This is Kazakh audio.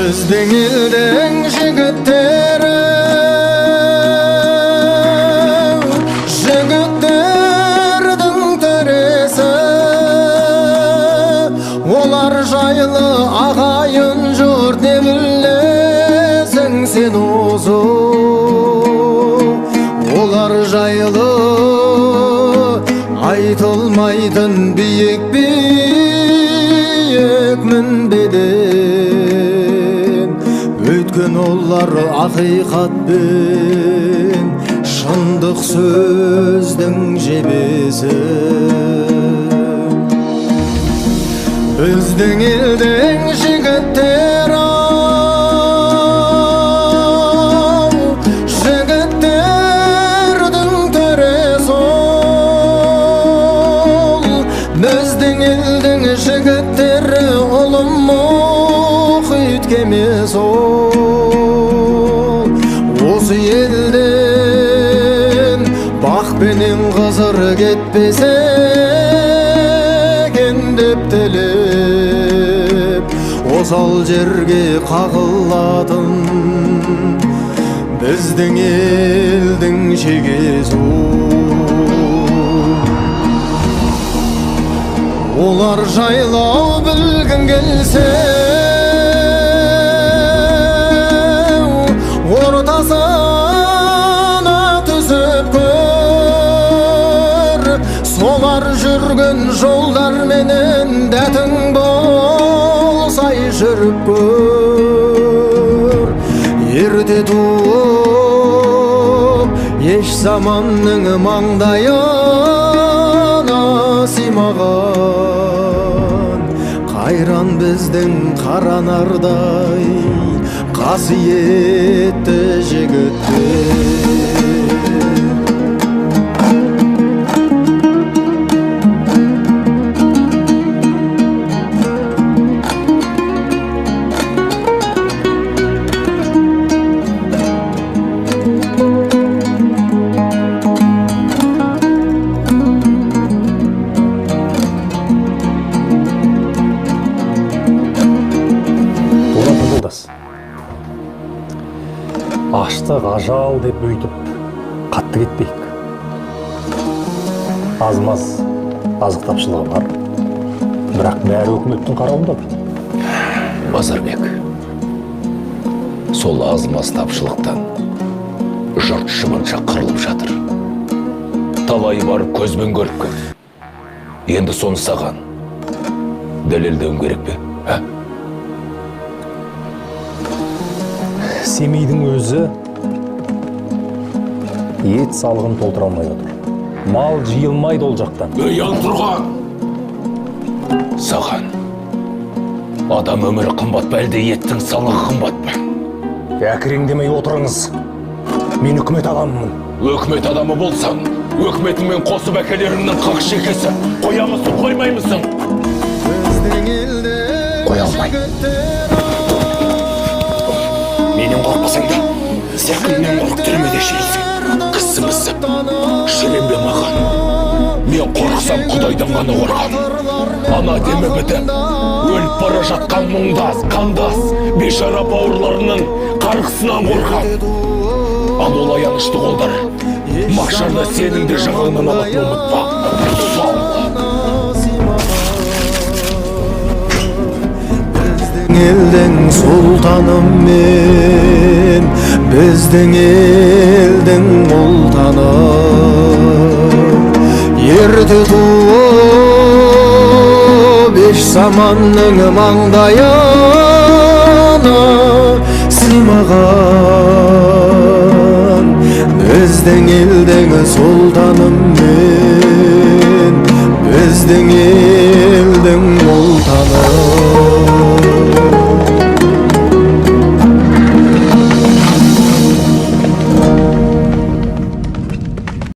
Біздің елдің жігіттері, жігіттердің төресі, олар жайлы, ағайын жұрт, не білесің сен осы? Олар жайлы айтылмайтын биік биік мінбеден, өйткені олар ақиқатпен шындық сөздің жебесі. Біздің елдің жігіттері ау, жігіттердің төресі ол. Біздің елдің жігіттері ұлы мұхит кемесі ол. Осы елден бақ пенен қызыр кетпесе екен деп тілеп, осал жерге қағылатын біздің елдің шегесі ол. Олар жайлау білгің келсе, ортасына түсіп көр, солар жүрген жолдарменен дәтің болсай жүріп көр. Ерте туып еш заманның маңдайына сыймаған, қайран біздің қара нардай қасиетті жігіттер. Дулат жолдас, аштық, ажал деп өйтіп қатты кетпейік. Аз-маз азық тапшылығы бар, бірақ бәрі өкіметтің қарауында бит. Базарбек, сол аз-маз тапшылықтан жұрт шыбынша қырылып жатыр. Талайы барып көзбен көріп келді. Енді соны саған дәлелдеуім керек пе, ә? Семейдің өзі ет салығын толтыра алмай отыр. Мал жиылмайды ол жақтан. Ей, антұрған! Саған адам өмірі қымбат па, әлде еттің салығы қымбат па? Әкіреңдемей отырыңыз. Мен үкімет адамымын. Өкімет адамы болсаң, өкіметіңмен қосып әкелеріңнің қақ шекесі. Қоямысың, қоймаймысың? Біздің елдің Қоя алмаймын. жігіттері. Менен қорықпасаң да, зәкімнен қорық, түрмеде шірисің. Кісімісіп, шіренбе маған. Мен қорықсам, Құдайдан ғана қорқамын. Ана демі бітіп, өліп бара жатқан мұңдас, қандас, бейшара бауырларының қарғысынан қорқамын. Ал ол аянышты қолдар махшарда сенің де жағаңнан алатынын ұмытпа. Біздің елдің сұлтаны мен, біздің елдің ұлтаны. Ерте туып еш заманның маңдайына сыймаған, біздің елдің сұлтаны мен, біздің елдің